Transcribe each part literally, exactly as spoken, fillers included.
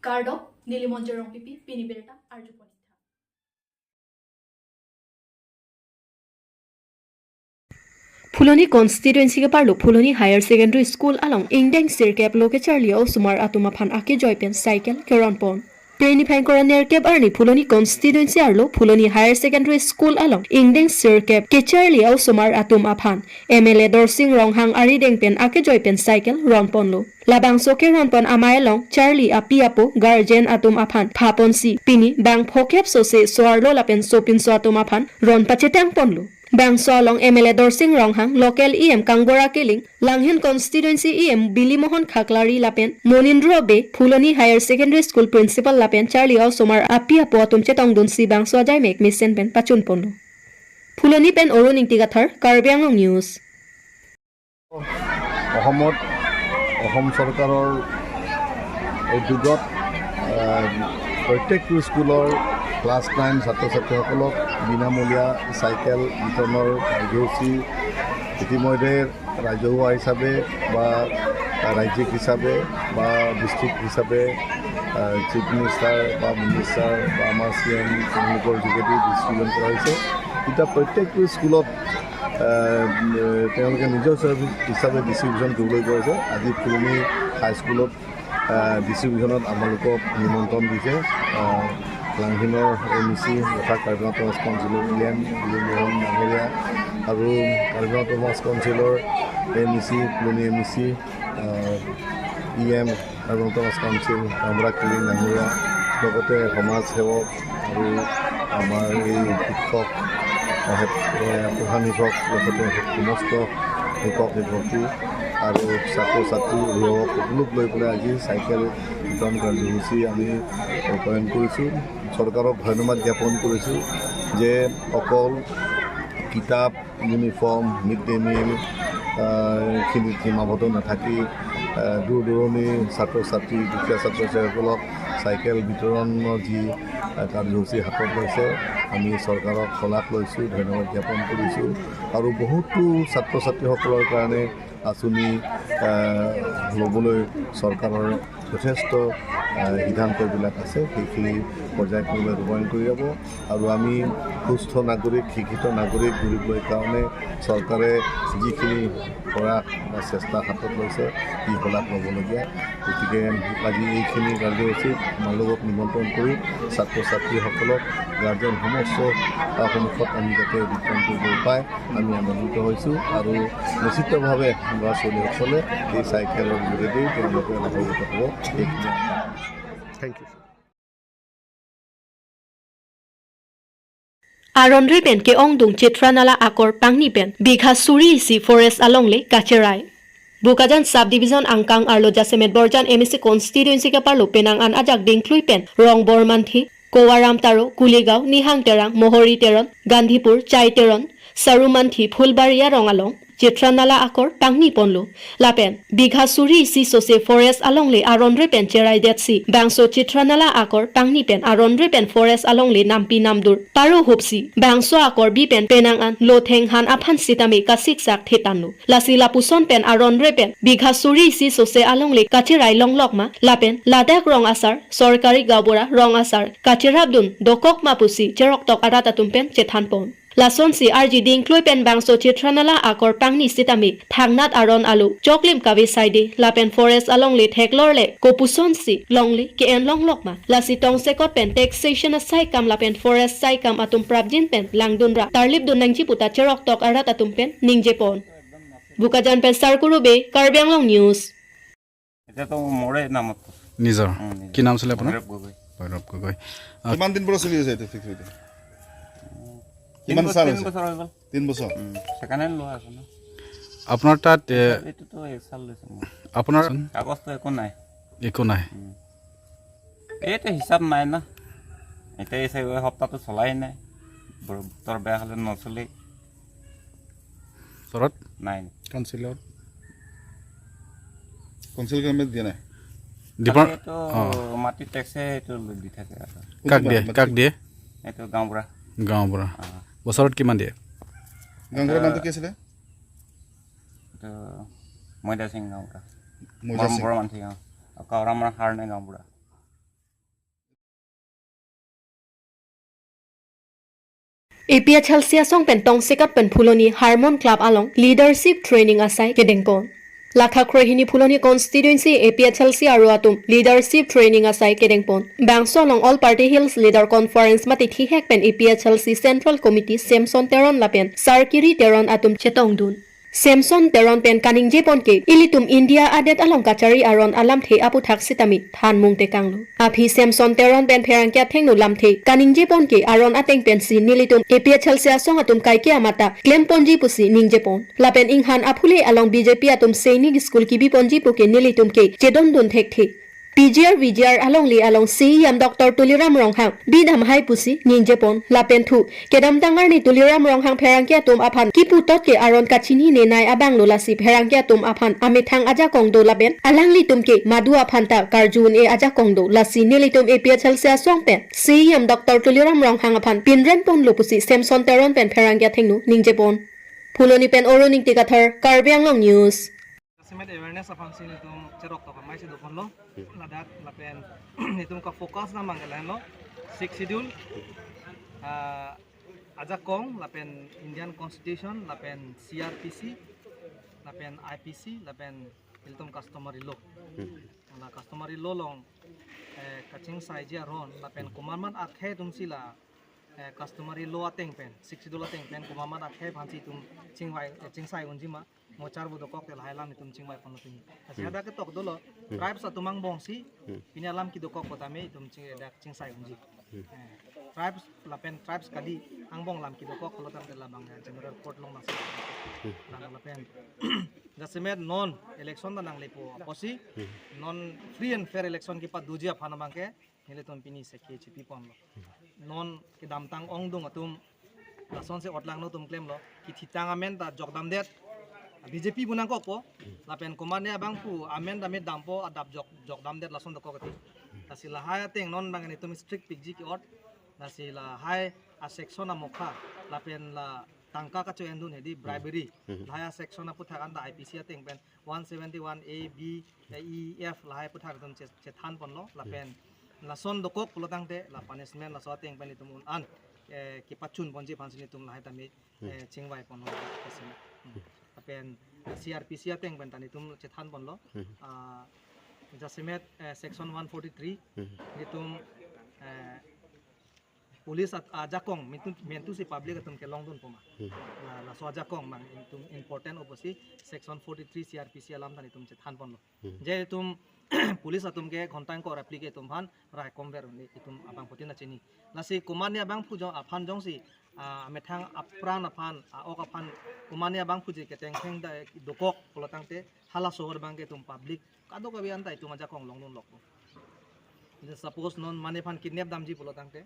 Kardom, neli Monjir Rongpipi, pini birta arjupon-ik tha. Phuloni constituency keparlo Phuloni Higher Secondary School along ingdeng sirkep lo kecharli a-osomar atum aphan akejoi pen cycle keronpon. Phre niphai ingkoi ra nerkep arni Phuloni constituency arlo Phuloni Higher Secondary School along ingdeng sirkep kecharli a-osomar atum aphan M L A Dorsing Ronghang arideng pen akejoi pen cycle ronponlo. Labangso keronpon amei along charli api apo guardian atum aphan phaponsi pini bang phokep sose so-arlo lapen sopinso atum aphan ron pachetangponlo. Bangso along M L A Dorsing Ronghang, local E M Kangbura Killing, Langhin constituency E M Bilimohon Khaklari lapen Monindro Bey, Phuloni Higher Secondary School principal lapen charli a-osomar api apo atum chetongdunsi bangso ajaimek mesen pen pachunponlo. Phuloni pen Arun Ingti Kathar, Karbi Anglong News. অসমত অসম চৰকাৰৰ উদ্যোগত, আহ, প্ৰত্যেকটো স্কুলৰ class nine ছাত্ৰ ছাত্ৰীসকলক বিনামূলীয়া চাইকেল বিতৰণৰ কাৰ্যসূচী ইতিমধ্যে ৰাজহুৱা হিচাপে বা ৰাজ্যিক হিচাপে বা ডিষ্ট্ৰিক্ট হিচাপে, আহ, চিফ মিনিষ্টাৰ বা মিনিষ্টাৰ বা আমাৰ চি এম তেওঁলোকৰ যোগেদি ডিষ্ট্ৰিবিউশ্যন কৰা হৈছে। এতিয়া প্ৰত্যেকটো স্কুলত, আহ, তেওঁলোকে নিজৰ চাৰ্ভিচ হিচাপে ডিষ্ট্ৰিবিউশ্যন কৰিবলৈ গৈ আছে। আজি ফুলনি হাইস্কুলত, আহ, ডিষ্ট্ৰিবিউশ্যনত আমালোকক নিমন্ত্ৰণ দিছে। আহ, লাংহিনৰ এম ই চি তথা কাৰ্বি আংলং অট'নমাছ কাউন্সিলৰ ই এম বিজয় মোহন ডাঙৰীয়া আৰু Karbi Anglong autonomous council M E C, Phulni M E C, আহ, E M, Karbi Anglong autonomous council, Kamra Killing ডাঙৰীয়া, লগতে সমাজ সেৱক আৰু আমাৰ এই শিক্ষক, আহ, এ, প্ৰধান শিক্ষক, লগতে সমস্ত শিক্ষক শিক্ষয়িত্ৰী আৰু ছাত্ৰ ছাত্ৰী অভিভাৱক সকলোক লৈ পেলাই আজি চাইকেল বিতৰণ কাৰ্যসূচী আমি ৰূপায়ণ কৰিছোঁ। চৰকাৰক ধন্যবাদ জ্ঞাপন কৰিছোঁ যে অকল কিতাপ, ইউনিফৰ্ম, মিড ডে মিল, আহ, এইখিনিত সীমাবদ্ধ নাথাকি, আহ, দূৰ দূৰণি ছাত্ৰ ছাত্ৰী, দুখীয়া ছাত্ৰ ছাত্ৰীসকলক চাইকেল বিতৰণৰ যি, আহ, কাৰ্যসূচী হাতত লৈছে, আমি চৰকাৰক শলাগ লৈছোঁ, ধন্যবাদ জ্ঞাপন কৰিছোঁ। আৰু বহুতো ছাত্ৰ ছাত্ৰীসকলৰ কাৰণে আঁচনি, আহ, ল'বলৈ চৰকাৰৰ যথেষ্ট, আহ, সিদ্ধান্তবিলাক আছে, সেইখিনি পৰ্যায়ক্ৰমে ৰূপায়ণ কৰি যাব। আৰু আমি সুস্থ নাগৰিক, শিক্ষিত নাগৰিক গঢ়িবলৈ কাৰণে চৰকাৰে যিখিনি প্ৰয়াস বা চেষ্টা হাতত লৈছে, ই শলাগ ল'বলগীয়া। গতিকে আজি এইখিনি কাৰ্যসূচীত আপোনালোকক নিমন্ত্ৰণ কৰি ছাত্ৰ ছাত্ৰীসকলক গাৰ্জেন সমস্ত সন্মুখত আমি যাতে বিতৰণ কৰিব পায়, আমি আনন্দিত হৈছোঁ আৰু নিশ্চিতভাৱে ল'ৰা ছোৱালীসকলে এই চাইকেলৰ যোগেদি তেওঁলোকে লাভান্বিত হ'ব। এইখিনি আশা। Thank you. Aron re pen ke-ongdung Chitranala akor pangni pen bigha suri isi forest alongle kacherai. Bokajan Sub Division angkang arlo jasemet Borjan M A C constituency keparlo penang an ajak Dingklui pen Rongbor Manthe, Kowaram Taro, Kuligao, Nihang Terang, Mohori Teron, Gandhipur, Chai Teron, Saru Manthe, Phulbari arong along Chitranala akor pangni ponlo. Lapen bigha suri isi sose forest alongle aron re pen cherai detsi bangso Chitranala akor pangni pen aron re pen forest alongle nampi namdur paro hupsi bangso akor bi pen penang an lotheng han aphan sitame kasiksak thetanlo. Lasi lapuson pen aron re pen bigha suri isi sose alongle kacherai longlok ma, lapen ladak rong asar, sorkari gaonbura rong asar kacherapdun dokok ma pusi cheroktok arat atum pen chethanpon. Lasonsi arji Dingklui pen bangso Chitranala akor pangni sitame thangnat aron alo choklim kave saide, lapen forest alongle theklor le kopusonsi longle ke-en longlok ma. Lasi tongsekot pen taxation asaikam lapen forest saikam atum prapjin pen langdun ra tarlipdun nangji puta cheroktok arat atum pen ningjepon. Bokajan pen Sarkuru Bey, Karbi Anglong News. এতিয়া তো মোৰে নামত। নিজৰ? উম, নিজৰ। কি নাম আছিলে আপোনাৰ? ভৈৰৱ গগৈ। ভৈৰৱ গগৈ। আহ, কিমান দিন পৰা চলি আছে এইটো ফেক্টৰীটো? উম, কিমান তিন বছৰ, চাল তিন হৈছে? বছৰ হৈ গ'ল। তিন বছৰ? উম, ছেকেণ্ড হেণ্ড লোৱা আছে ন। আপোনাৰ তাত, এ, এইটোতো এক চাল লৈছে মোৰ। আপোনাৰ কাগজটো একো নাই। একো নাই। উম। এইটো হিচাপ নাই না। এতিয়া এই চাৰি সপ্তাহটো চলাই নাই। বৰ-, বতৰ বেয়া হ'লে নচলেই। ওচৰত? নাই, নাই। কাউন্সিলৰ? কাউন্সিল গভৰ্ণমেণ্ট দিয়া নাই? ডিপাৰ-, খালি এইটো অ। মাটি টেক্সে এইটো দি থাকে আৰু। কোনটো কাক দিয়ে? মাটি? কাক দিয়ে? এইটো গাঁওবুঢ়া। গাঁওবুঢ়া। অ। বছৰত কিমান দিয়ে? গাঁওবুঢ়াৰ নামটো কি আছিলে? এইটো মৈদা সিং গাঁওবুঢ়া। মৈদা সিং। বৰ-, বৰমান্থি গাঁও। আৰু কাউৰামাৰ হাৰণে গাঁওবুঢ়া। A P H L C asong pen tongsekot pen Phuloni Harmon Club along leadership training asai kedengpon. Lakha Krohini Phuloni constituency A P H L C aro atum leadership training asai kedengpon. Bangso along All Party Hills Leader Conference mate thihek pen A P H L C Central Committee Samson Teron lapen Sarkiri Teron atum chetongdun. Samson Teron pen kaningjepon ke ilitum India adet along kachari aron alamthe aputhak sitame thanmung tekanglo. Aphi Samson Teron pen pherangke athengno lamthe kaningjepon ke aron ateng pensi nelitum A P H L C asong atum kaike amata klemponji pusi ningjepon. Lapen inghan aphule along B J P atum Sainik School kibiponji pu ke nelitum ke chedondun thekthe. P G R V G R alongle along C E M Doctor Tuliram Ronghang bidam hai pusi ningjepon lapen thu kedamtang arni Tuliram Ronghang pherangke atum aphan kiputot ke aron kachinine nai abanglo lasi pherangke atum aphan amethang ajakong do lapen alanglitum ke madu aphan ta karju un-e ajakong do lasi nelitum A P H L C asong pen C E M Doctor Tuliram Ronghang aphan pinremponlo pusi Samson Teron pen pherangke athengno ningjepon. Phuloni pen Arun Ingti Kathar, Karbi Anglong News. Jasemet awareness aphansi netum cherok tok amai si doponlo. Ladak lapen netum ka focus na mangke lahenlo Sixth Schedule, ah, ajakong lapen Indian Constitution lapen C R P C lapen I P C lapen ilitum customary law. La customary law along, eh, kachingsaiji aron lapen komatmat akhei atumsi la, eh, customary law ateng pen, Sixth Schedule ateng pen komatmat akhei aphansi itum chingvai, eh, chingsai unji ma, mochar bo dokok te lahai alam itum chingvaiponlo tumi. Lasi hadak ketok dolo, tribes atum angbongsi pini alam kedokok pu tame itum ching, eh, dak chingsai unji. Eh, tribes lapen tribes kali angbong alam kedokok pulo tangte labang, eh, general court along masuk. Lapen jasemet non election ta nanglepo apotsi, non free and fair election kepadoji aphan abangke nelitum pini seke chipiponlo. Non kedamtang ongdung atum lasonsi otlangno atum klemlo. Kithitang amen ta jokdamdet, B J P pu nangkokpo. Lapen komatne abangphu amen ta me dampo, adap jok, jokdamdet lason dokok ati. Lasi lahai ateng non abang netum strict pikji ke-ot. Lasi lahai a section amokha lapen la tangka kacho-endun hedi bribery. Lahai a section aputhak anta I P C ateng pen one seventy-one A, B, eh, E, F lahai aputhak itum che, chethanponlo lapen lason dokok pulo tangte la punishment laso ateng pen itum un-an, eh, kepachunponji aphansi netum lahai tame, eh, chingvaiponlo. Lapen C R P C ateng pen ta netum chethanponlo. Ah, jasemet, eh, section one forty-three netum, eh, police at, ajakong mentu, mentusi public atum kelongdunpo ma. La, laso ajakong mang itum important apotsi section forty-three C R P C alam ta netum chethanponlo. Je itum police atum ke ghonta ingkoi ra phli ke itum aphan raikom ver un-e itum abangphutin ta chini. Lasi komatne abangphu jong aphan jongsi, ah, methang apran aphan, ah, ok aphan komatne abangphu je ketengtheng da dokok pulo tangte halaso ahut abangke itum public kadokave anta itum ajakong longdunlokpo. Suppose non mane aphan kidnap damji pulo tangte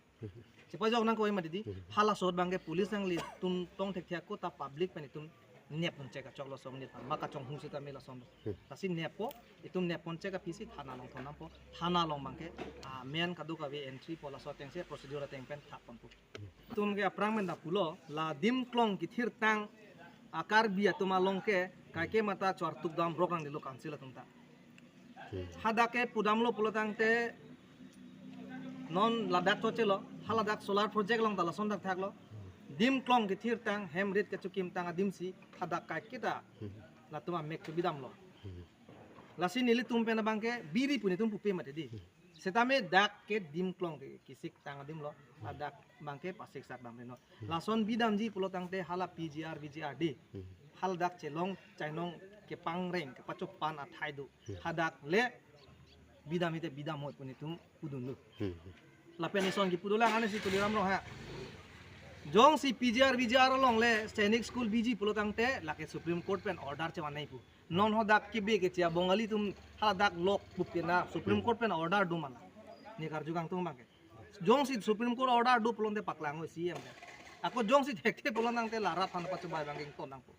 chepajok nangkok ma didi. Halaso ahut abangke police nanglitum tong thekthe ako ta public pen itum nepponche kachoklo song nephan ma kachonghu sitame lason. Lasi neppo, itum nepponche kaphisi thana along thon nangpo. Thana along abangke, ah, men kadokave entry po laso atengsi procedure ateng pen thapponpo. Itum ke aphrang pen ta pulo, la Dimklong kethirtang a Karbi atum along ke kaike mata chortuk dam rok nangdilo council atum ta. Hadak ke pudamlo pulo tangte non ladak chochelo, haladak solar project along ta lason dak thaklo. Dimklong kethirtang hem rit kechokimtang adimsi hadak kaiketa latum amek chobidamlo. Lasi nelitum pen abangke biri pu netum pupe mati di. Setame dak ke Dimklong ke kesiktang adimlo, ladak abangke pasiksak damre non. Lason bidamji pulo tangte hala P G R, V G R di. Haladak chelong chainong kepangreng kepachopan athai do. Hadak le bidam ite bidam hoi pu netum pudunlo. Lapen ison kipudolang ane si Tuliram Ronghang. Jongsi P G R, V G R along le Sainik School biji pulo tangte lake Supreme Court pen order chevanei pu. Non hadak kibe keche a Bongali atum haladak lok buk ke na Supreme Court pen order do ma la. Ne karju kangtung abangke. Jongsi Supreme Court order do pulote paklang ho C M ke. Ako jongsi thekthe pulo tangte la rat aphan pachobai abangke ington nangpo.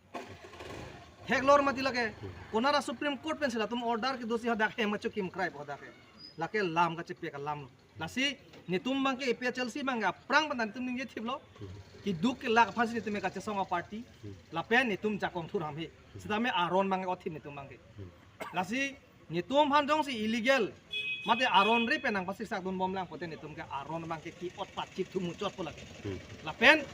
Theklor mati lake. Konat a Supreme Court pensi latum order kedosi hadak hem kachokimkraipo hadak ke. Lake lam kachepek alam lo. Lasi netum abangke A P H L C abangke aphrang pen netum ningje thiplo. Keduk kelak aphansi netum kachesong a party. Lapen netum jakong thur ham he. Setame aron abangke othip netum abangke. Lasi netum aphan jongsi illegal mate aron ri pen nangpasiksakdunbomlang pote netum ke aron abangke ki-ot pachit thu muchotpo lake. Lapen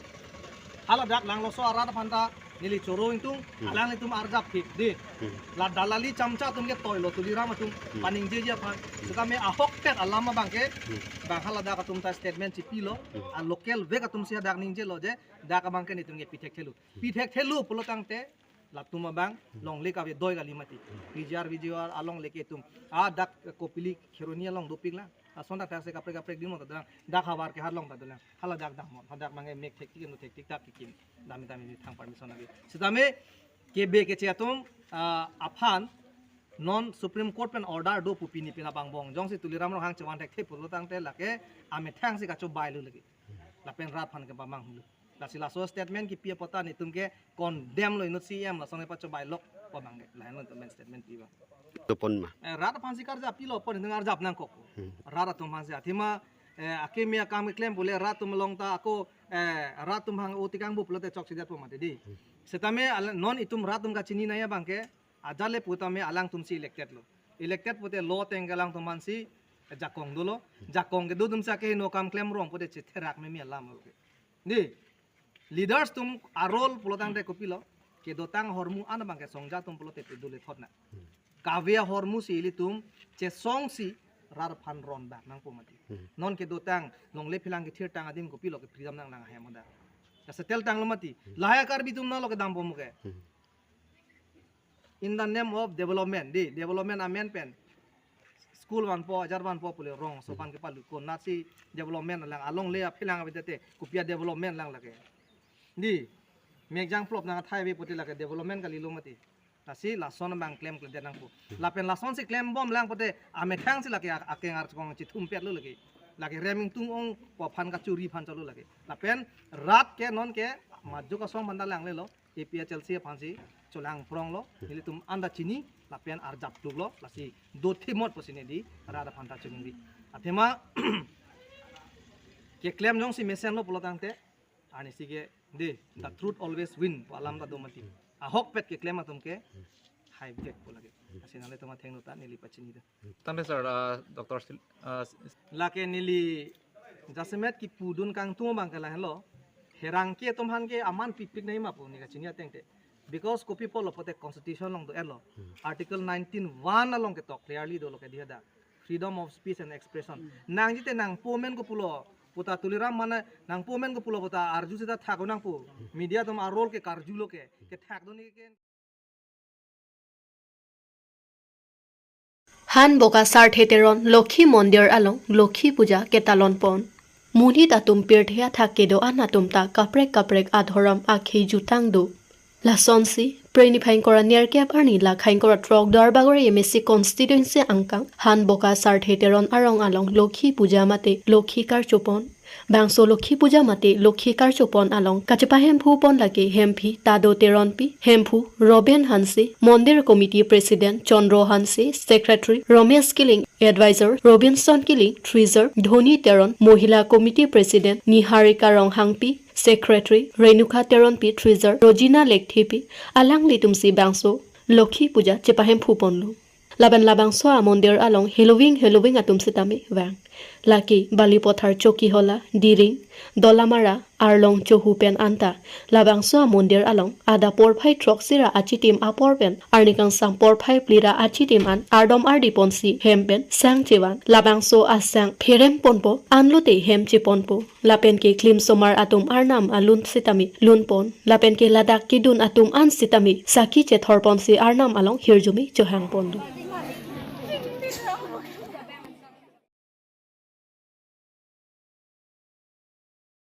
Haladak Langloso arat aphan ta neli choro ingtung, Hmm. alanglitum arjap thik dei. Hmm. La Dalali Chamcha atum ke toilo Tuliram atum Hmm. paningjeji aphan. Setame ahokpet alam abang ke, Hmm. bang haladak atum ta statement chipilo, Hmm. a local vek atum si hadak ningjelo je, dak abang ke netum ke pithekthelo. Pithekthelo pulo tangte, latum abang longle kave doi kali mati. P G R, V G R along leke atum. A dak Kopili Kheroni along dopik lang. Lason dak se kaprek kaprek dimo ta dolang. Dak havar ke harlong ta dolang. Haladak damnon. Hadak abang ke mek thektik no thektik dak kekim. Dami dami ni thang permission ave. Setame kebe keche atum, ah, aphan non Supreme Court pen order do pu pini pina bang bong. Jongsi Tuliram Ronghang chevan thekthe pulo tangte lake amethang si kachobei lo lagi. Lapen rat aphan ke pamang hulu. Lasi laso statement kipi apot ta netum ke condemn lo inut C M lason ke pachobeilok pamang ke. Lahenlo netum statement pi abang. Topon ma. Eh, rat aphan si karjap pilo pon netum arjap nangkok. Hmm. Rat atum aphan si athema, eh, akimi akam keklem pule rat atum along ta ako, eh, rat atum hang otikang bu pulote chokchedet po mati dei. Hmm. Setame al-, non itum rat atum kachini nangji abang ke, ajat le putame alangtum si elected lo. Elected pute law ateng ke alangtum aphan si jakong dolo. Jakong kedo atum si akehingno akam klemrong pute chetherak meme alam lo ke. Dei, leaders atum a role pulo tangte kopilo, kedotang ahormu an abang ke songja atum pulote pedu le thot na. Kave ahormu si ilitum chesong si rat aphan ron dak nangpo mati. Hmm. Non kedotang longle phelang kethirtang adim kopilo ke freedom nanglang ahem ada. Kasetel tanglo mati. Hmm. Lahai Karbi atum nalo kedampo mo ke. Hmm. In the name of development, dei, development amen pen school vanpo, ajar vanpo pule rong, so pan kepalu ko, natsi development lang, alongle aphelang avedete, kopi a-development lang lake. Dei, mekjang plop nang athai ave pute lake development kalilo mati. Lasi lason abang klemkledet nangpo. Lapen lason si klembom lang pute amethang si lake ak-, akeng archekong chithumpet lo lake. Lake rem ingtung ong po aphan kachuri aphan cholo lake. Lapen rat ke non ke majok asong banda langlelo. A P H L C aphan si cholang prong lo, nelitum anta chini, lapen arjap tuk lo, lasi dothimot pusi neli rat aphan ta chini. Athema keklem jongsi mesen lo pulo tangte, arnisi ke dei, the truth always win pu alam ta do mati. Ahokpet keklem atum ke haivek pu lake. Lasi nanglitum athengno ta neli pachini do. Tangte sir, uh, Doctor Sil-, uh, s-, s- Lake neli jasemet kipudun kangtung abang ke lahenlo. Herang ke atum aphan ke aman pipik nangji ma pu ne kachini ateng te. Because kopi pulo pute constitution along do-etlo. Hmm. Article nineteen one along ketok clearly dolo ke dei hadak. Freedom of speech and expression. Hmm. Nangji te nangpo amen ko pulo. Puta Tuliram mane nangpo amen ko pulo puta arju seta thak nangpo. Media atum a role ke karjulo ke. Kethak do ne ke. Hanboka Sarthe Teron Lokhi Mondir along Lokhi Puja ketalon pon. Monit atum pirthe athak kedo-an atum ta kaprek kaprek adhorom akhei jutang do. Lasonsi, Phre niphai ingkoi ra nerkep arni la ingkoi ra throk Duarbagori M A C constituency angkang Hanboka Sarthe Teron arong along Lokhi Puja mate Lokhi karcho pon. Bangso Lokhi Puja mate Lokhi karcho pon along kachepahemphu pon lake Hemphi Tado Teronpi, Hemphu Robin Hanse, Mondir Committee President Chandra Hanse, Secretary Ramesh Killing, Advisor Robinson Killing, Treasurer Dhoni Teron, Mohila Committee President Niharika Ronghangpi, Secretary Renuka Teronpi, Treasurer Rojina Lekthepi, alanglitum si bangso Lokhi Puja chepahemphu ponlo. Lapen labangso amondir along heloving heloving atum sitame vang. Lake Balipathar Chokihola, Diring, Dolamara, Arlong Chohu pen anta. Labangso amondir along adap porphai throksi ra achitim apor pen arni kangsam porphai phli ra achitim an ardom ardi ponsi hem pen sang chevan. Labangso asang pherem ponpo, anlote hem cheponpo. Lapen ke klim somar atum arnam alun sitame lun pon. Lapen ke ladak kedun atum an sitame sakhi chethor ponsi arnam along hirjume chohang pon do.